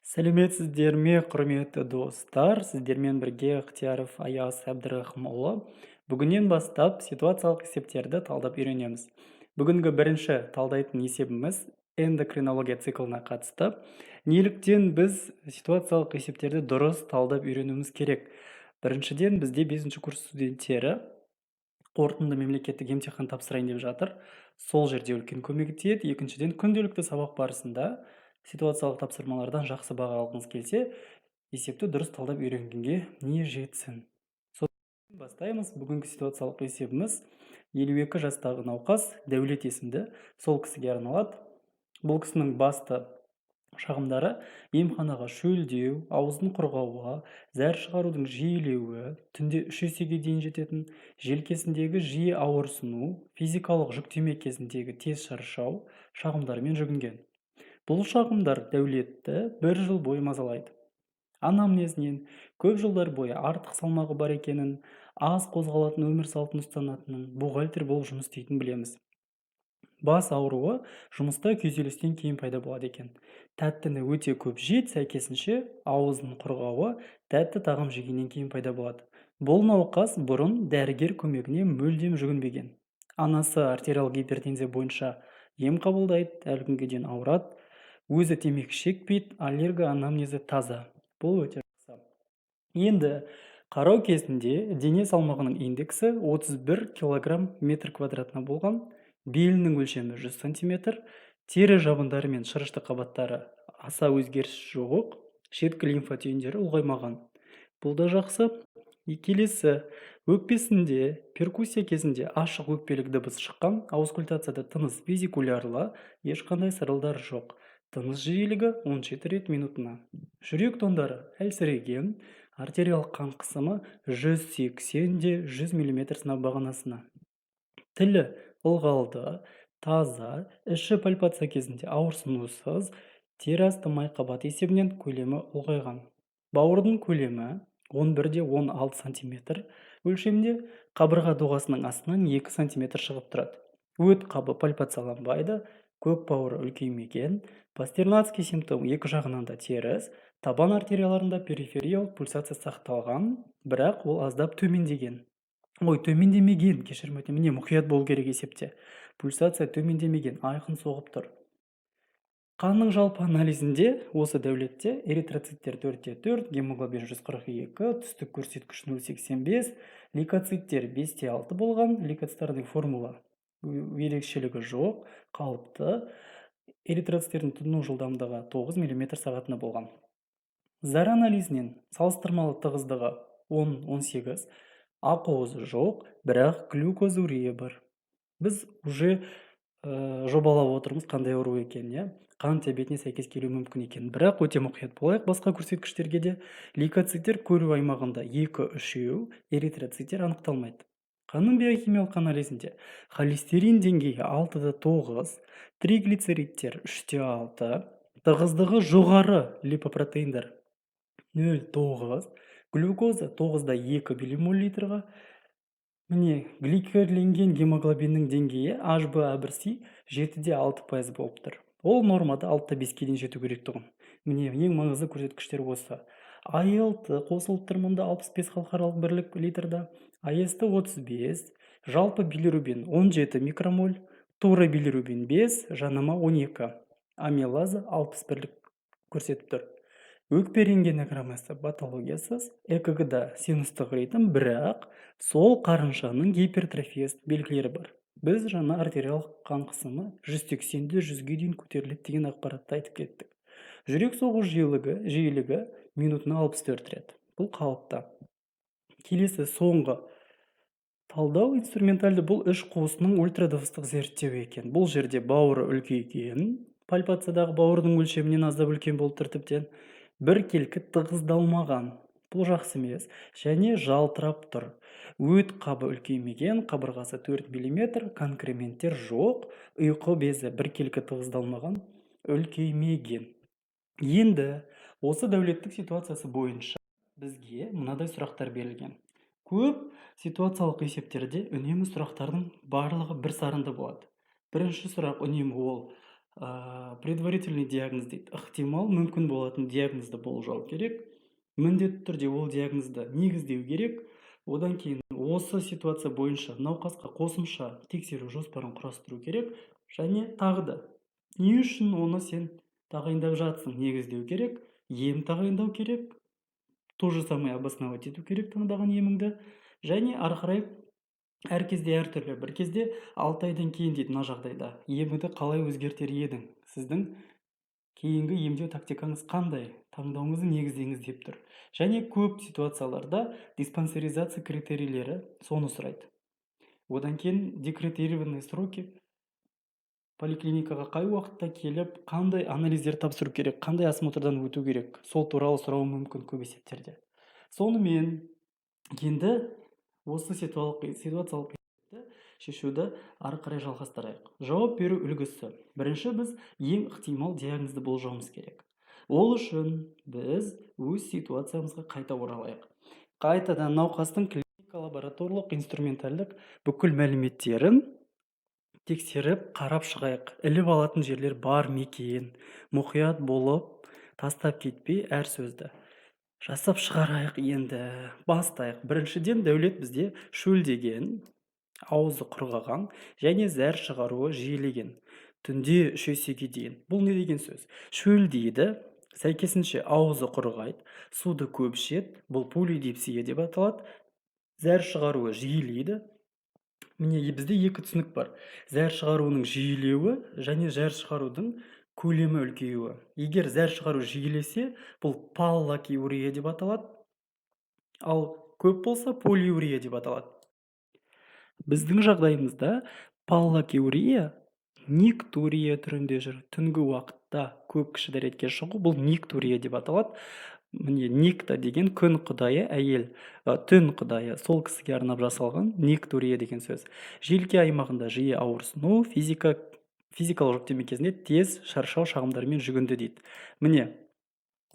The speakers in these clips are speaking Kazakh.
Сәлеметсіздер ме, құрметті достар! Сіздермен бірге Ықтияров Аяз Әбдірахымұлы. Бүгіннен бастап ситуациялық есептерді талдап үйренеміз. Бүгінгі бірінші талдайтын есебіміз эндокринология циклына қатысты. Неліктен біз ситуациялық есептерді дұрыс талдап үйренуіміз керек? Біріншіден, бізде бесінші курс студенттері қорытынды мемлекеттік емтихан тапсырайын деп жатыр. Сол жерде үлкен көмегі тиеді. Екіншіден, күнделікті сабақ барысында ситуациялық тапсырмалардан жақсы баға алғыңыз келсе, есепті дұрыс талдап үйренгенге не жетсін? Содан бастаймыз. Бүгінгі ситуациялық есебіміз 52 жастағы науқас, Дәулет есімді, сол кісіге арналады. Бұл кісінің басты шағымдары: емханаға шөлдеу, ауыздың құрғауы, зәр шығарудың жиілеуі, түнде 3 есеге дейін жететін, желкесіндегі жиі ауырсыну, физикалық жүктеме кезіндегі тез шаршау шағымдарымен жүгінген. Бұл шағымдар Дәулетті бір жыл бойы мазалайды. Анамнезінен көп жылдар бойы артық салмағы бар екенін, аз қозғалатын өмір салтын ұстанатынын, бухгалтер болып жұмыс істейтінін білеміз. Бас ауруы жұмыста күйзелістен кейін пайда болады екен. Тәттіні өте көп жейді, сәйкесінше, ауызының құрғауы тәтті тағам жегеннен кейін пайда болады. Бұл науқас бұрын дәрігер көмегіне мүлдем жүгінбеген. Анасы артериалдық гипертензия бойынша ем қабылдайды, әлі күнге дейін ауырады. Өзі темекі шекпейді, аллерго анамнезі таза. Бұл өте жақсы. Енді қарау кезінде дене салмағының индексі 31 килограмм метр квадратына болған, белінің өлшемі 100 сантиметр, тері жабындары мен шырышты қабаттары аса өзгеріс жоқ, шеткі лимфа түйіндері ұлғаймаған. Бұл да жақсы. Келесі, өкпесінде перкуссия кезінде ашық өкпелік дыбыс шыққан, аускультацияда тыныс везикулярлы, ешқандай сырылдар жоқ. Тыныс жиілігі 17 рет минутына. Жүрек тондары әлсіреген, артериялық қан қысымы 180 де 100 мм сынап бағанасына. Тілі ылғалды, таза, іші пальпация кезінде ауырсынусыз, тері асты май қабаты есебінен көлемі ұлғайған. Бауырдың көлемі 11-де 16 сантиметр өлшемде, қабырға доғасының астынан 2 сантиметр шығып тұрады. Өт қабы пальпацияланбайды, көк бауыры үлкеймеген, Пастернацкий симптом екі жағынан да теріс, табан артерияларында перифериялық пульсация сақталған, бірақ ол аздап төмендеген. Ой, төмендемеген, кешірім өтінемін. Міне, мұқият болу керек есепте. Пульсация төмендемеген, айқын соғып тұр. Қанның жалпы анализінде осы Дәулетте эритроциттер 4,4, гемоглобин 142, түстік көрсеткіш 0,85, лейкоциттер 5,6 болған, лейкоциттардың формула ерекшелігі жоқ, қалыпты. Эритроциттердің тұну жылдамдығы 9 мм сағатына болған. Зәр анализінен салыстырмалы тығыздығы 10-18, ақуызы жоқ, бірақ глюкозурия бар. Біз уже жобалап отырмыз қандай ауру екенін, иә? Қант диабетіне сәйкес келуі мүмкін екен. Бірақ өте мұқият болайық басқа көрсеткіштерге де. Лейкоциттер көру аймағында 2-3, эритроциттер анықталмайды. Қанның биохимиялық анализінде холестерин деңгейі 6,9, триглицеридтер 3,6, тығыздығы жоғары липопротеиндер 0,9, глюкоза 9,2 миллимоль литрға. Міне, гликирленген гемоглобиннің деңгейі HbA1c 7,6% болып тұр. Ол нормада 6,5-ке дейін жету керек тұғын. Міне, ең маңызды көрсеткіштер осы. АЛТ қосылып тұр мұнда 65 халықаралық бірлік литрда, АСТ 35, жалпы билирубин 17 микромоль, тура билирубин 5, жанама 12, амилаза 60 бірлік көрсетіп тұр. Өкпе рентгенограммасы патологиясыз, ЭКГ-да синустық ритм, бірақ сол қарыншаның гипертрофиясы белгілері бар. Біз жаңа артериялық қан қысымы 180-де 100-ге дейін көтеріледі деген ақпаратты айтып кеттік. Жүрек соғу жиілігі минутына 64 рет. Бұл қалыпты. Келесі, соңғы талдау инструментальды, бұл іш қуысының ультрадыбыстық зерттеуі екен. Бұл жерде бауыры үлкейген, пальпациядағы бауырдың өлшемінен аздап үлкен болып тұр тіптен. Біркелкі тығыздалмаған. Бұл жақсы емес. Және жалтырап тұр. Өт қабы үлкеймеген, қабырғасы 4 мм, конкременттер жоқ, ұйқы безі біркелкі тығыздалмаған, үлкеймеген. Енді осы Дәулеттің ситуациясы бойынша бізге мынадай сұрақтар берілген. Көп ситуациялық есептерде үнемі сұрақтардың барлығы бір сарынды болады. Бірінші сұрақ үнемі ол Предварительный диагноз дейді, ықтимал, мүмкін болатын диагнозды болжау керек. Міндетті түрде ол диагнозды негіздеу керек. Одан кейін осы ситуация бойынша науқасқа қосымша тексеру жоспарын құрастыру керек және тағы да не үшін оны сен тағайындап жатсың, негіздеу керек. Ем тағайындау керек, то же самое, обосновать ету керек таңдаған еміңді. Және ары қарай әр кезде әртүрлі. Бір кезде 6 айдан кейін дейді. Мына жағдайда еміңді қалай өзгертер едің, сіздің кейінгі емдеу тактикаңыз қандай, таңдауыңызды негіздеңіз деп тұр. Және көп ситуацияларда диспансеризация критерийлері соны сұрайды. Одан кейін декретированные сроки, поликлиникаға қай уақытта келіп, қандай анализдер тапсыру керек, қандай осмотрдан өту керек, сол туралы сұрауы мүмкін көп есептерде. Сонымен, енді осы ситуациялық шешуді ары қарай жалғастырайық. Жауап беру үлгісі. Бірінші, біз ең ықтимал диагнозды болжауымыз керек. Ол үшін біз өз ситуациямызға қайта оралайық. Қайтадан науқастың клиника, лабораторлық, инструментальдық бүкіл мәліметтерін тексеріп, қарап шығайық. Іліп алатын жерлер бар ма екен? Мұқият болып, тастап кетпей, әр сөзді жасап шығарайық. Енді бастайық. Біріншіден, Дәулет бізде шөлдеген, аузы құрғаған және зәр шығаруы жиілеген, түнде үш есеге дейін. Бұл не деген сөз? Шөлдейді, сәйкесінше аузы құрғайды, суды көп ішеді. Бұл полидипсия деп аталады. Зәр шығаруы жиілейді. Міне, бізде екі түсінік бар: зәр шығаруының жиілеуі және зәр шығарудың көлемі үлкеюі. Егер зәр шығару жиілесе, бұл поллакиурия деп аталады, ал көп болса, полиурия деп аталады. Біздің жағдайымызда поллакиурия никтурия түрінде жүр. Түнгі уақытта көп кіші дәретке шығу, бұл никтурия деп аталады. Міне, Никта деген күн құдайы, әйел, түн құдайы, сол кісіге арнап жасалған никтурия деген сөз. Желке аймағында жиі ауырсыну, физикалық жүктеме кезінде тез шаршау шағымдарымен жүгінді дейді. Міне,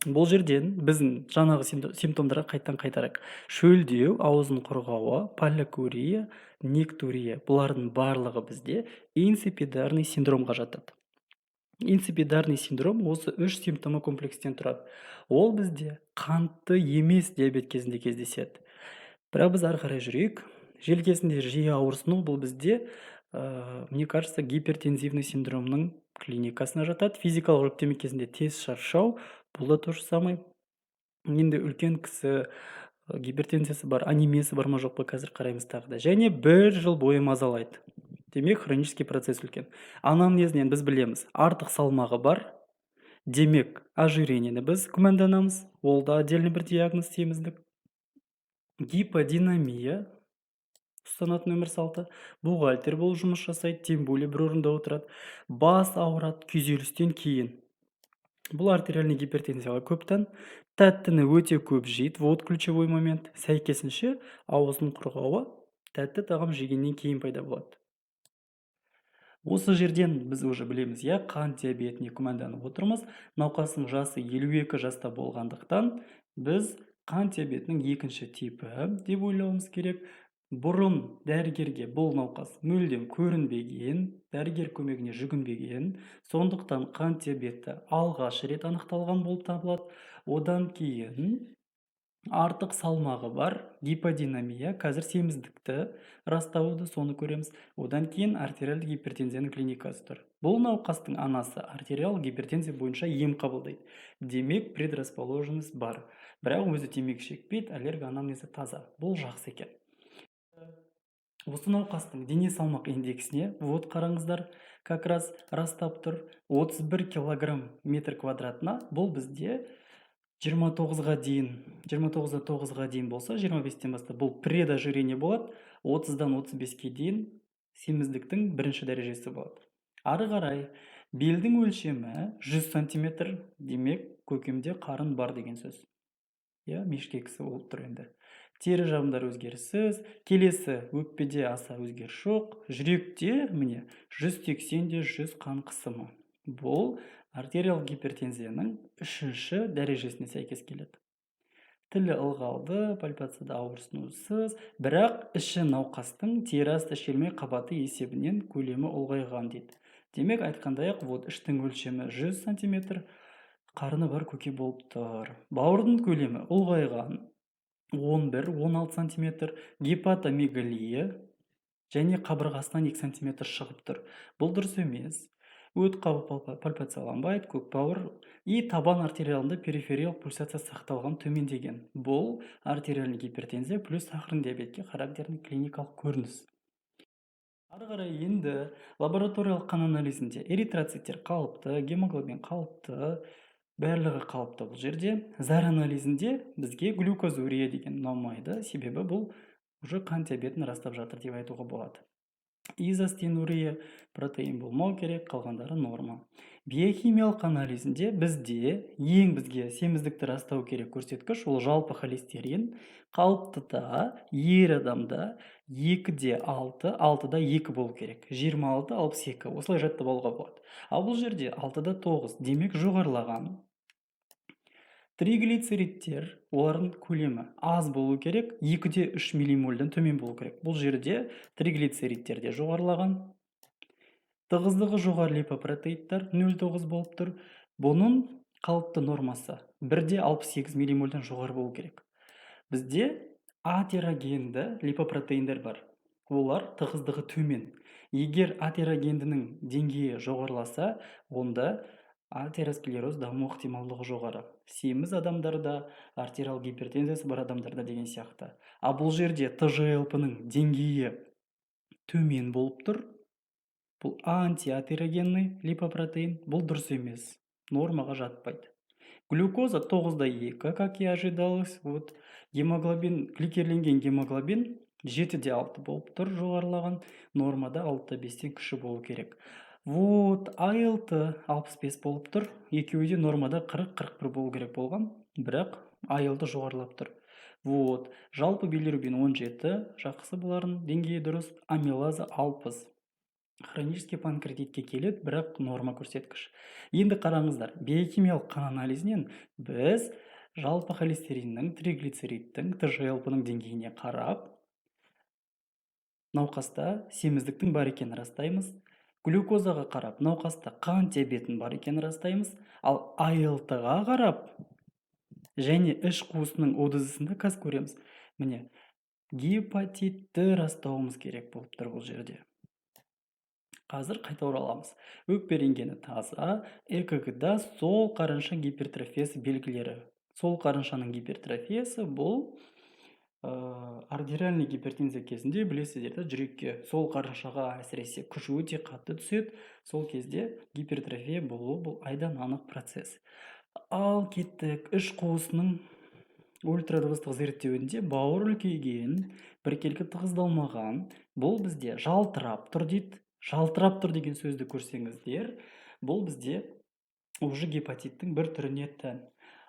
бұл жерден біздің жаңағы симптомдарға қайтадан қайтарайық: шөлдеу, аузының құрғауы, поллакиурия, никтурия. Бұлардың барлығы бізде инсипидарный синдромға жатады. Инсипидарный синдром осы үш симптомокомплекстен тұрады. Ол бізде қантты емес диабет кезінде кездеседі. Бірақ біз ары қарай жүрейік. Желкесінде жиі ауырсыну, бұл бізде, мне кажется, гипертензивный синдромның клиникасына жатады. Физикалық жүктеме кезінде тез шаршау, бұл да то же самое. Енді үлкен кісі, гипертензиясы бар, анемиясы бар ма, жоқ па, қазір қараймыз тағы да. Және бір жыл бойы мазалайды, демек, хронический процесс үлкен. Анамнезінен біз білеміз, артық салмағы бар, демек, ожирениені біз күмәнданамыз, ол да отдельный бір диагноз, семіздік. Гиподинамия, ұстанатын өмір салты, бухгалтер болып жұмыс жасайды, тем более бір орында отырады. Бас ауырады күйзелістен кейін, бұл артериальный гипертензияға көп тән. Тәттіні өте көп жейді, вот ключевой момент. Сәйкесінше, аузының құрғауы тәтті тағам жегеннен кейін пайда болады. Осы жерден біз уже білеміз, иә, қант диабетіне күмәнданып отырмыз. Науқастың жасы 52 жаста болғандықтан, біз қант диабетінің екінші типі деп ойлауымыз керек. Бұрын дәрігерге бұл науқас мүлдем көрінбеген, дәрігер көмегіне жүгінбеген, сондықтан қант диабеті алғаш рет анықталған болып табылады. Одан кейін артық салмағы бар, гиподинамия, қазір семіздікті растауды, соны көреміз. Одан кейін артериалды гипертензияның клиникасы тұр. Бұл науқастың анасы артериал гипертензия бойынша ем қабылдайды, демек, предрасположенность бар. Бірақ өзі темекі шекпейді, аллергоанамнезі таза, бұл жақсы екен. Осы науқастың дене салмақ индексіне, вот, қараңыздар, как раз растап тұр: 31 килограмм метр квадратына. Бұл бізде 29-ға дейін, 29-да 9-ға дейін болса, 25-тен бастап бұл предожирение болады, 30-дан 35-ке дейін семіздіктің бірінші дәрежесі болады. Ары қарай белдің өлшемі 100 сантиметр, демек, көкемде қарын бар деген сөз, иә, мешке кісі болып тұр. Енді тері жабындары өзгеріссіз. Келесі, өкпеде аса өзгеріс жоқ. Жүректе, міне, 180 де 100 қан қысымы, бұл артериялық гипертензияның үшінші дәрежесіне сәйкес келеді. Тілі ылғалды, пальпацияда ауырсынусыз, бірақ іші науқастың тері асты шелмек қабаты есебінен көлемі ұлғайған дейді. Демек, айтқандай ақ, вот, іштің өлшемі 100 сантиметр, қарны бар көке болып тұр. Бауырдың көлемі ұлғайған, 11-16 сантиметр, гепатомегалия және қабырғасынан 2 сантиметр шығып тұр. Бұл дұрыс емес. Өт қабы пальпацияланбайды, көк бауыр и табан артериалында перифериялық пульсация сақталған, төмендеген. Бұл артериальный гипертензия плюс сахарный диабетке характерный клиникалық көрініс. Ары қарай енді лабораториялық қан анализінде эритроциттер қалыпты, гемоглобин қалыпты, барлығы қалыпты бұл жерде. Зәр анализінде бізге глюкозурия деген ұнамайды, себебі бұл уже қант диабетін растап жатыр деп айтуға болады. Изостенурия, протеин болмау керек, қалғандары норма. Биохимиялық анализінде бізде ең бізге семіздікті растау керек көрсеткіш ол жалпы холестерин. Қалыптыда ер адамда 2,6, 6,2 болу керек. 26, 62, осылай жаттап алуға болады. Ал бұл жерде 6,9, демек, жоғарылаған. Триглицеридтер, олардың көлемі аз болу керек, 2,3 миллимольден төмен болу керек. Бұл жерде триглицеридтер де жоғарылаған. Тығыздығы жоғары липопротеидтар 0,9 болып тұр. Бұның қалыпты нормасы 1,68 миллимольден жоғары болу керек. Бізде атерогенді липопротеиндер бар, олар тығыздығы төмен. Егер атерогендінің деңгейі жоғарыласа, онда атеросклероз даму ықтималдығы жоғары семіз адамдарда, артериал гипертензиясы бар адамдарда деген сияқты. А бұл жерде ТЖЛП ның деңгейі төмен болып тұр. Бұл антиатерогенный липопротеин, бұл дұрыс емес, нормаға жатпайды. Глюкоза 9,2, как и ожидалось. Вот, гемоглобин, гликирленген гемоглобин 7,6 болып тұр, жоғарылаған, нормада 6,5-тен кіші болу керек. Вот, АЛТ 65 болып тұр, екеуі де нормада 40-41 болу керек болған, бірақ АЛТ жоғарылап тұр. Вот, жалпы билирубин 17, жақсы, бұлардың деңгейі дұрыс. Амилаза 60, хронический панкреатитке келеді, бірақ норма көрсеткіш. Енді қараңыздар, биохимиялық қан анализінен біз жалпы холестериннің, триглицеридтің, ТЖЛП ның деңгейіне қарап, науқаста семіздіктің бар екенін растаймыз. Глюкозаға қарап, науқаста қант диабетінің бар екенін растаймыз. Ал АЛТ ға қарап және іш қуысының УДЗ-сында қазір көреміз, міне, гепатитті растауымыз керек болып тұр бұл жерде. Қазір қайта ораламыз. Өкпе рентгені таза. ЭКГ да сол қарынша гипертрофиясы белгілері. Сол қарыншаның гипертрофиясы бұл артериальный гипертензия кезінде, білесіздер да, жүрекке, сол қарыншаға әсіресе күш өте қатты түседі. Сол кезде гипертрофия болуы бұл айдан анық процесс. Ал кеттік. Іш қуысының ультрадыбыстық зерттеуінде бауыр үлкейген, біркелкі тығыздалмаған. Бұл бізде жалтырап тұр дейді. Жалтырап тұр деген сөзді көрсеңіздер, бұл бізде уже гепатиттің бір түріне тән.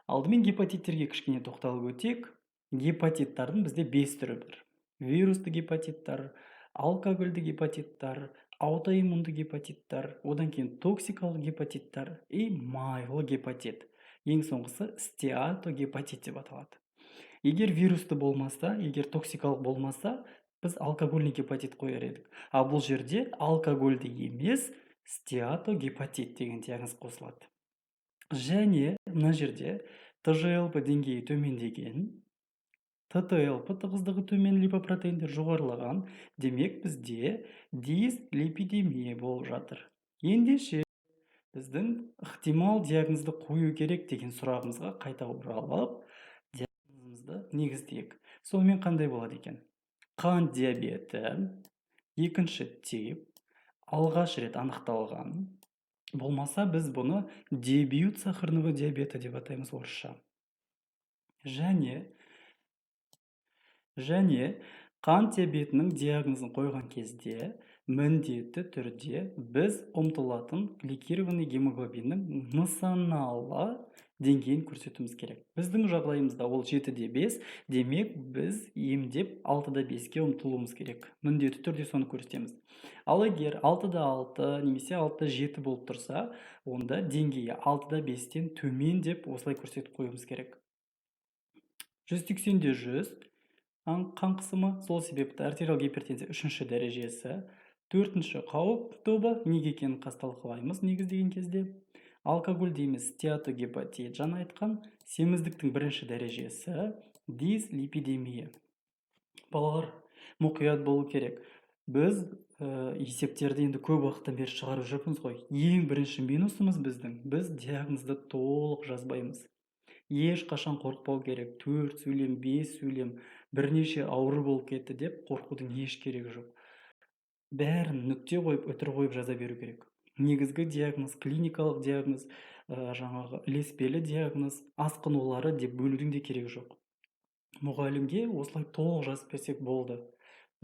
Алдымен гепатиттерге кішкене тоқталып өтейік. Гепатиттардың бізде бес түрі бар: вирусты гепатиттар, алкогольді гепатиттар, аутоиммунды гепатиттар, одан кейін токсикалық гепатиттар и майлы гепатит, ең соңғысы стеатогепатит деп аталады. Егер вирусты болмаса, егер токсикалық болмаса, біз алкогольный гепатит қояр едік. Ал бұл жерде алкогольді емес, стеатогепатит деген диагноз қосылады. Және мына жерде ТЖЛП деңгейі төмендеген, ТТЛП, тығыздығы төмен липопротеиндер жоғарылаған, демек, бізде дислипидемия болып жатыр. Ендеше біздің ықтимал диагнозды қою керек деген сұрағымызға қайта оралып, диагнозымызды негіздейік. Сонымен, қандай болады екен? Қант диабеті екінші тип, алғаш рет анықталған болмаса, біз бұны дебют сахарного диабета деп атаймыз орысша. Және қант диабетінің диагнозын қойған кезде міндетті түрде біз ұмтылатын гликированный гемоглобиннің нысаналы деңгейін көрсетуіміз керек. Біздің жағдайымызда ол 7,5, демек, біз емдеп 6,5-ке ұмтылуымыз керек, міндетті түрде соны көрсетеміз. Ал егер 6,6 немесе 6,7 болып тұрса, онда деңгейі 6,5-тен төмен деп осылай көрсетіп қоюымыз керек. 180 де 100 қан қысымы, сол себепті артериал гипертензия үшінші дәрежесі. Төртінші қауіп тобы неге екенін қазір талқылаймыз негіздеген кезде. Алкогольді емес стеатогепатит, жаңа айтқан семіздіктің бірінші дәрежесі, дислипидемия. Балалар, мұқият болу керек. Біз есептерді енді көп уақыттан бері шығарып жүрміз ғой. Ең бірінші минусымыз біздің: біз диагнозды толық жазбаймыз. Ешқашан қорықпау керек. Төрт сөйлем, бес сөйлем, бірнеше ауру болып кетті деп қорқудың еш керегі жоқ. Бәрін нүкте қойып, үтір қойып жаза беру керек. Негізгі диагноз, клиникалық диагноз, жаңағы ілеспелі диагноз, асқынулары деп бөлудің де керегі жоқ. Мұғалімге осылай толық жазып берсек болды.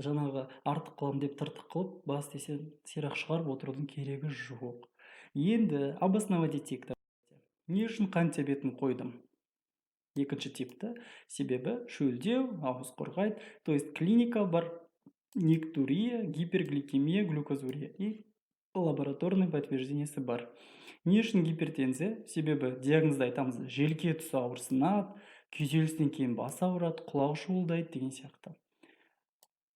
Жаңағы артық қыламын деп, тыртық қылып, бас десе сирақ шығарып отырудың керегі жоқ. Енді обосновать етейік. Не үшін қант диабетін қойдым екінші типті? Себебі шөлдеу, ауыз құрғайды, то есть клиника бар: никтурия, гипергликемия, глюкозурия, и лабораторный подтверждение сі бар. Не үшін гипертензия? Себебі диагнозды айтамыз: желке тұсы ауырсынады, күйзелістен кейін бас ауырады, құлақ шуылдайды деген сияқты.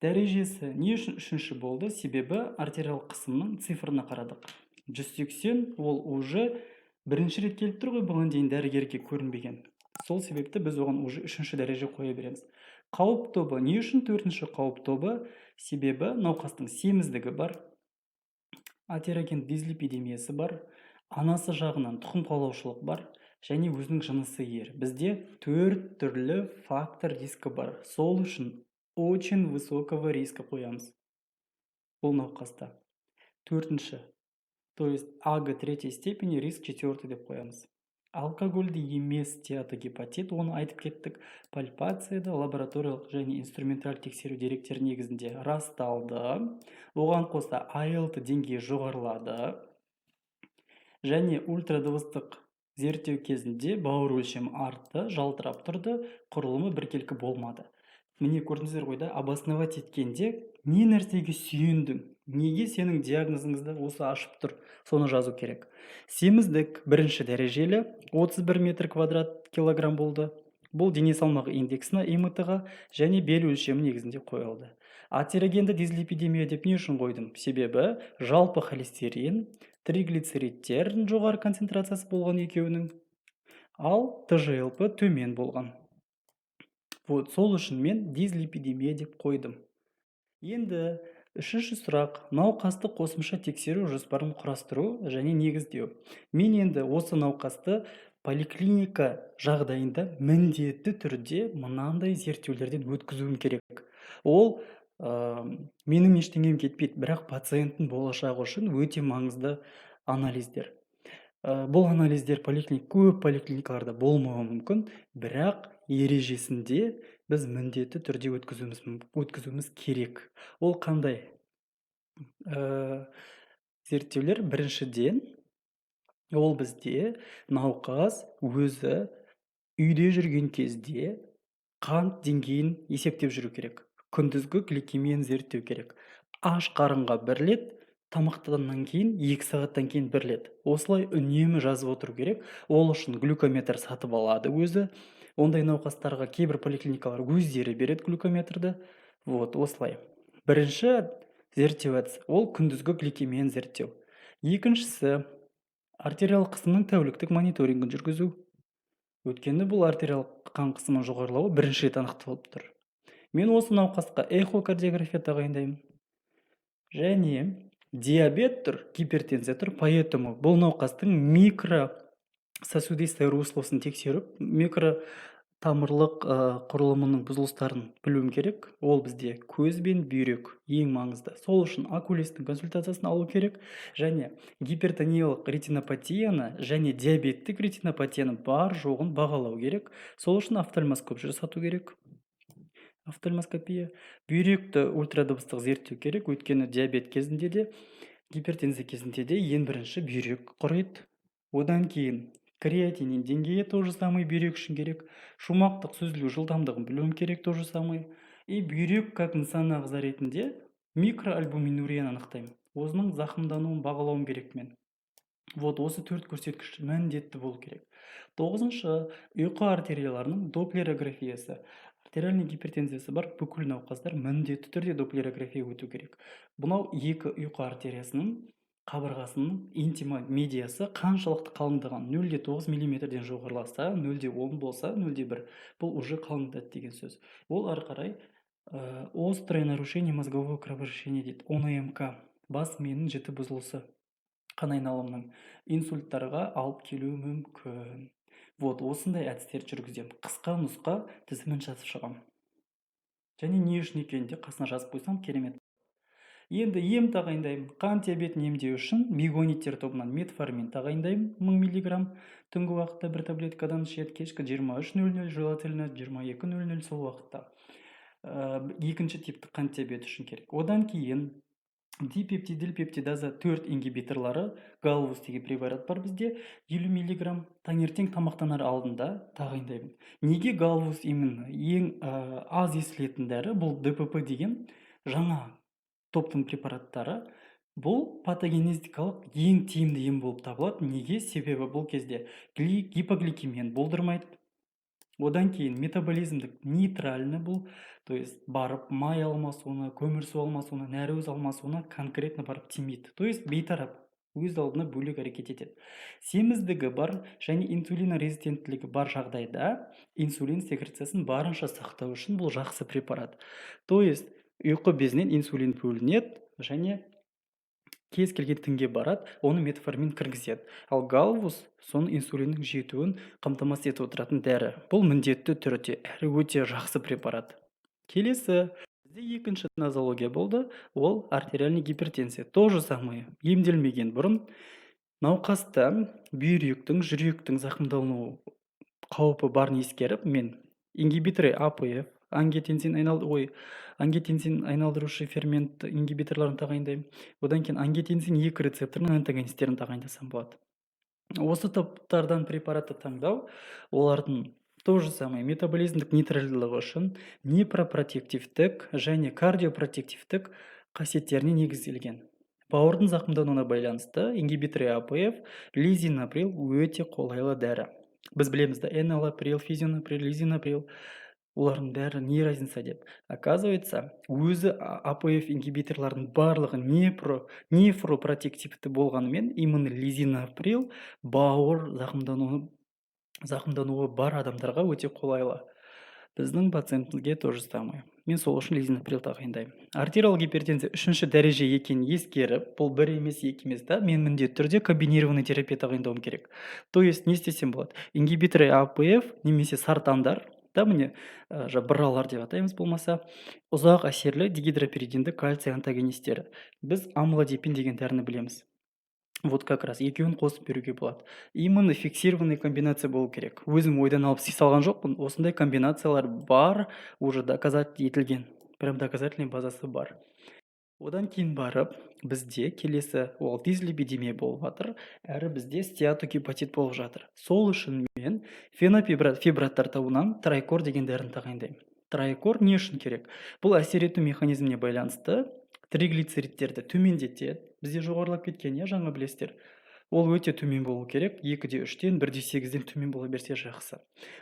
Дәрежесі не үшін үшінші болды? Себебі артериялық қысымның цифрына қарадық: 180. Ол уже бірінші рет келіп тұр ғой, бұған дейін дәрігерге көрінбеген. Сол себепті біз оған уже үшінші дәреже қоя береміз. Қауіп тобы не үшін төртінші қауіп тобы? Себебі науқастың семіздігі бар, атероген дислипидемиясы бар, анасы жағынан тұқым қуалаушылық бар және өзінің жынысы ер. Бізде төрт түрлі фактор риска бар. Сол үшін очень высокого риска қоямыз бұл науқаста. Төртінші, то есть АГ третьей степени, риск четвертый деп қоямыз. Алкогольді емес стеатогепатит, оны айтып кеттік. Пальпацияда, лабораториялық және инструменталь тексеру деректері негізінде расталды. Оған қоса АЛТ деңгейі жоғарылады және ультрадыбыстық зерттеу кезінде бауыр өлшемі артты, жалтырап тұрды, құрылымы біркелкі болмады. Міне, көрдіңіздер ғой да, обосновать еткенде не нәрсеге сүйендің, неге сенің диагнозыңызды осы ашып тұр, соны жазу керек. Семіздік бірінші дәрежелі, 31 метр квадрат килограмм болды. Бұл дене салмағы индексіне, ИМТ-ға және бел өлшемі негізінде қойылды. Атерогенді дислипидемия деп не үшін қойдым? Себебі жалпы холестерин, триглицеридтердің жоғары концентрациясы болған екеуінің, ал ТЖЛП төмен болған. Вот сол үшін мен дислипидемия деп қойдым. Енді үшінші сұрақ: науқасты қосымша тексеру жоспарын құрастыру және негіздеу. Мен енді осы науқасты поликлиника жағдайында міндетті түрде мынандай зерттеулерден өткізуім керек. Ол менің ештеңем кетпейді, бірақ пациенттің болашағы үшін өте маңызды анализдер. Бұл анализдер көп поликлиникаларда болмауы мүмкін, бірақ ережесінде біз міндетті түрде өткізуіміз керек. Ол қандай зерттеулер? Біріншіден, ол бізде науқас өзі үйде жүрген кезде қант деңгейін есептеп жүру керек. Күндізгі гликемияны зерттеу керек: аш қарынға бір рет, тамақтаннан кейін 2 сағаттан кейін бір рет. Осылай үнемі жазып отыру керек. Ол үшін глюкометр сатып алады өзі. Ондай науқастарға кейбір поликлиникалар өздері береді глюкометрді. Вот осылай. Бірінші зерттеу әдісі ол күндізгі гликемияны зерттеу. Екіншісі – артериялық қысымның тәуліктік мониторингін жүргізу, өйткені бұл артериялық қан қысымының жоғарылауы бірінші рет анықталып тұр. Мен осы науқасқа эхокардиография тағайындаймын. Және диабет тұр, гипертензия тұр, поэтому бұл науқастың микрососудистый русло сын тексеріп, микро тамырлық құрылымының бұзылыстарын білуім керек. Ол бізде көз бен бүйрек ең маңызды. Сол үшін окулисттің консультациясын алу керек және гипертониялық ретинопатияны және диабеттік ретинопатияны бар жоғын бағалау керек. Сол үшін офтальмоскоп жасату керек, офтальмоскопия. Бүйректі ультрадыбыстық зерттеу керек, өйткені диабет кезінде де, гипертензия кезінде де ең бірінші бүйрек құриды. Одан кейін креатинин деңгейі, то же самый, бүйрек үшін керек. Шумақтық сүзілу жылдамдығын білуім керек, то же самый. И бүйрек как нысана ағза ретінде микроальбуминурияны анықтаймын, осының зақымдануын бағалауым керек мен. Вот осы төрт көрсеткіш міндетті болу керек. Тоғызыншы: ұйқы артерияларының доплерографиясы. Артериальный гипертензиясы бар бүкіл науқастар міндетті түрде доплерография өту керек. Мынау екі ұйқы артериясының қабырғасының интима медиасы қаншалықты қалыңдаған: 0,9 миллиметрден жоғарыласа, 0,10 болса, 0,1, бұл уже қалыңдады деген сөз. Ол ары қарай острое нарушение мозгового кровообращения дейді, ОНМК, бас миының жіті бұзылысы, қан айналымының, инсульттарға алып келуі мүмкін. Вот осындай әдістерді жүргіземін. Қысқа нұсқа тізімін жазып шығамын және не үшін екенін де қасына жазып қойсам, керемет. Енді ем тағайындаймын. Қант диабетін емдеу үшін бигуанидтер тобынан метформин тағайындаймын, 1000 миллиграмм, түнгі уақытта бір таблеткадан ішеді, кешкі 23:00, желательно 22:00, сол уақытта. Екінші типті қант диабеті үшін керек. Одан кейін дипептидил пептидаза 4 ингибиторлары, Галвус деген препарат бар бізде, 50 миллиграмм, таңертең тамақтанар алдында тағайындаймын. Неге Галвус именно? Ең аз естілетін дәрі бұл. ДПП деген жаңа топтың препараттары, бұл патогенетикалық ең тиімді ем болып табылады. Неге? Себебі бұл кезде гипогликемияны болдырмайды. Одан кейін метаболизмдік нейтральный бұл, то есть барып май алмасуына, көмірсу алмасуына, нәруыз алмасуына конкретно барып тимейді, то есть бейтарап, өз алдына бөлек әрекет етеді. Семіздігі бар және инсулинорезистенттілігі бар жағдайда инсулин секрециясын барынша сақтау үшін бұл жақсы препарат. То есть ұйқы безінен инсулин бөлінеді және кез келген тінге барады, оны метформин кіргізеді. Ал Галвус соның инсулиннің жетуін қамтамасыз етіп отыратын дәрі. Бұл міндетті түрде әрі өте жақсы препарат. Келесі бізде екінші нозология болды, ол артериальный гипертензия. То же самое, емделмеген бұрын науқаста бүйректің, жүректің зақымдану қаупі барын ескеріп, мен ингибиторы АПФ, ангиотензин айнал ой ангиотензин айналдырушы фермент ингибиторларын тағайындаймын. Одан кейін ангиотензин 2 рецепторының антагонистерін тағайындасам болады. Осы топтардан препаратты таңдау олардың то же самое метаболизмдік нейтральдылығы үшін, нефропротективтік және кардиопротективтік қасиеттеріне негізделген. Бауырдың зақымдануына байланысты ингибиторы АПФ, лизиноприл өте қолайлы дәрі. Біз білеміз да, эналаприл, фозиноприл, лизиноприл, олардың бәрі не разница деп. Оказывается, өзі АПФ ингибиторлардың барлығы нефропротективті болғанымен, именно лизиноприл бауыр зақымдануы бар адамдарға өте қолайлы. Біздің пациентімізге то же самое, мен сол үшін лизиноприл тағайындаймын. Артериалды гипертензия үшінші дәреже екенін ескеріп, бұл бір емес, екі емес та, мен міндетті түрде комбинированный терапия тағайындауым керек. То есть не істесем болады? Ингибиторы АПФ немесе сартандар да, міне, БРАлар деп атаймыз, болмаса ұзақ әсерлі дигидропиридинді кальций антагонистері, біз амлодипин деген дәріні білеміз. Вот как раз екеуін қосып беруге болады. Именно фиксированный комбинация болу керек. Өзім ойдан алып істей салған жоқпын, осындай комбинациялар бар, уже доказать етілген, прям доказательный базасы бар. Одан кейін барып бізде келесі, ол дислипидемия болып жатыр, әрі бізде стеатогепатит болып жатыр. Сол үшін мен фенофибраттар тобынан Трайкор деген дәріні тағайындаймын. Трайкор не үшін керек? Бұл әсер ету механизміне байланысты триглицеридтерді төмендетеді. Бізде жоғарылап кеткен, иә, жаңа білесіздер, ол өте төмен болу керек, 2,3-тен, 1,8-ден төмен бола берсе жақсы.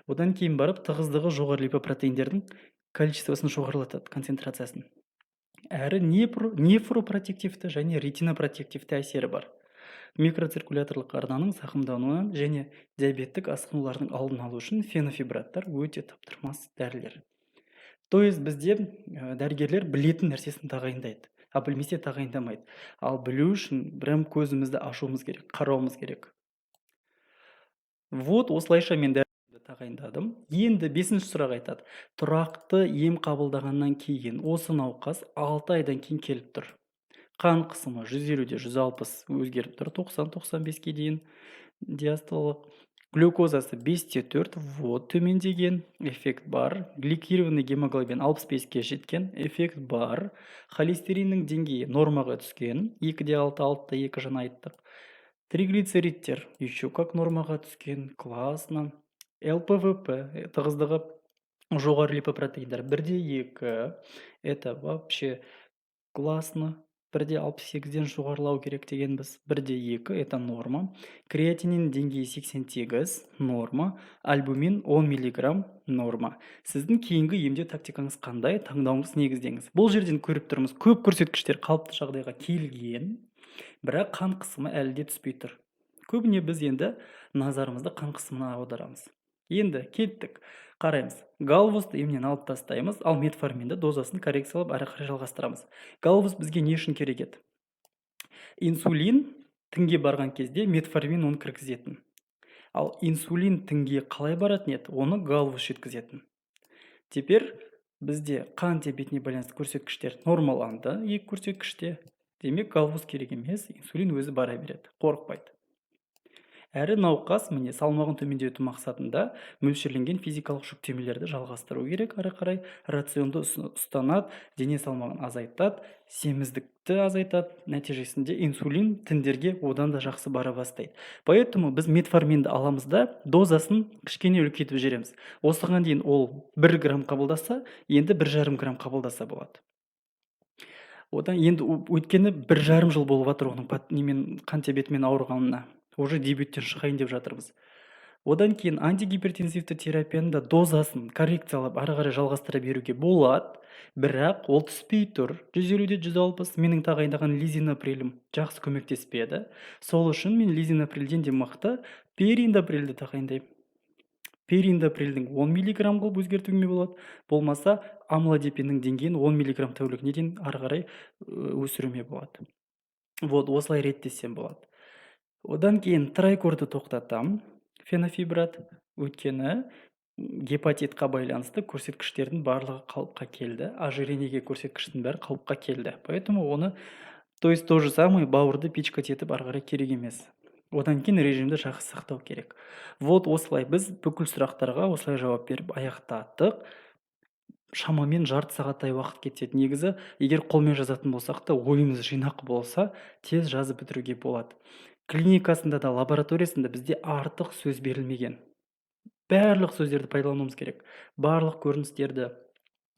Одан кейін барып тығыздығы жоғары липопротеиндердің количествосын жоғарылатады, концентрациясын. Әрі нефропротективті және ретинопротективті әсері бар. Микроциркуляторлық арнаның зақымдануынан және диабеттік асқынулардың алдын алу үшін фенофибраттар өте таптырмас дәрілер. То есть бізде дәрігерлер білетін нәрсесін тағайындайды, а білмесе тағайындамайды. Ал білу үшін прям көзімізді ашуымыз керек, қарауымыз керек. Вот осылайша мен тағайындадым. Енді бесінші сұрақ айтады: тұрақты ем қабылдағаннан кейін осы науқас 6 айдан кейін келіп тұр. Қан қысымы 150-де 160, өзгеріп тұр 90-95-ке дейін диастолық, глюкозасы 5,4, вот төмендеген, эффект бар. Гликированный гемоглобин 65-ке жеткен, эффект бар. Холестериннің деңгейі нормаға түскен, 2,6, 6,2, жаңа айттық. Триглицеридтер еще как нормаға түскен, классно. ЛПВП, тығыздығы жоғары липопротеиндар, 1,2, это вообще классно. 1,68-ден жоғарылау керек дегенбіз. 1,2 – это норма. Креатинин деңгейі 88, норма. Альбумин 10 миллиграмм, норма. Сіздің кейінгі емдеу тактикаңыз қандай? Таңдауыңыз негіздеңіз. Бұл жерден көріп тұрмыз, көп көрсеткіштер қалыпты жағдайға келген, бірақ қан қысымы әлі де түспей тұр. Көбіне біз енді назарымызды қан қысымына аударамыз. Енді кеттік, қараймыз. Галвусты емнен алып тастаймыз, ал метформинді дозасын коррекциялап, әрі қарай жалғастырамыз. Галвус бізге не үшін керек еді? Инсулин тінге барған кезде метформин оны кіргізетін. Ал инсулин тінге қалай баратын еді? Оны галвус жеткізетін. Теперь бізде қан диабетіне байланысты көрсеткіштер нормаланды екі көрсеткіште. Демек, галвус керек емес, инсулин өзі бара береді, қорықпайды. Әрі науқас, міне, салмағын төмендету мақсатында мөлшерленген физикалық жүктемелерді жалғастыру керек. Ары қарай рационды ұстанады, дене салмағын азайтады, семіздікті азайтады. Нәтижесінде инсулин тіндерге одан да жақсы бара бастайды. Поэтому біз метформинді аламыз да, дозасын кішкене үлкейтіп жібереміз. Осыған дейін ол 1 грамм қабылдаса, енді 1,5 грамм қабылдаса болады. Одан енді, өйткені 1,5 жыл болып жатыр оның немен, қант диабетімен ауырғанына, уже дебюттен шығайын деп жатырмыз. Одан кейін антигипертензивті терапияның да дозасын коррекциялап, ары қарай жалғастыра беруге болады, бірақ ол түспей тұр 150-де 160. Менің тағайындаған лизиноприлім жақсы көмектеспеді. Сол үшін мен лизиноприлден де мықты периндоприлді тағайындаймын. Периндоприлдің 10 миллиграмм қылып өзгертуге болады, болмаса амлодипиннің деңгейін 10 миллиграмм тәулігіне дейін ары қарай өсіруге болады. Вот осылай реттесем болады. Одан кейін трайкорды тоқтатамын, фенофибрат, өйткені гепатитқа байланысты көрсеткіштердің барлығы қалыпқа келді, ожирениеге көрсеткіштің бәрі қалыпқа келді. Поэтому оны, то есть то же самое, бауырды пичкать етіп ары қарай керек емес. Одан кейін режимді жақсы сақтау керек. Вот осылай біз бүкіл сұрақтарға осылай жауап беріп аяқтадық. Шамамен жарты сағаттай уақыт кетеді. Негізі, егер қолмен жазатын болсақ та, ойымыз жинақы болса, тез жазып бітіруге болады. Клиникасында да, лабораториясында бізде артық сөз берілмеген. Барлық сөздерді пайдалануымыз керек. Барлық көріністерді,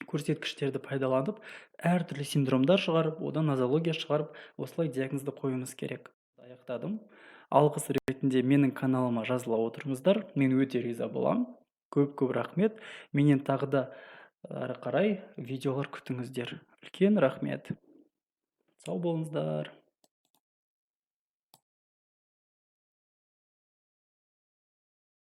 көрсеткіштерді пайдаланып, әртүрлі синдромдар шығарып, одан нозология шығарып, осылай диагнозды қоюымыз керек. Аяқтадым. Алғыс ретінде менің каналыма жазыла отырыңыздар, мен өте риза боламын. Көп көп рахмет. Менен тағы да ары қарай видеолар күтіңіздер. Үлкен рахмет, сау болыңыздар.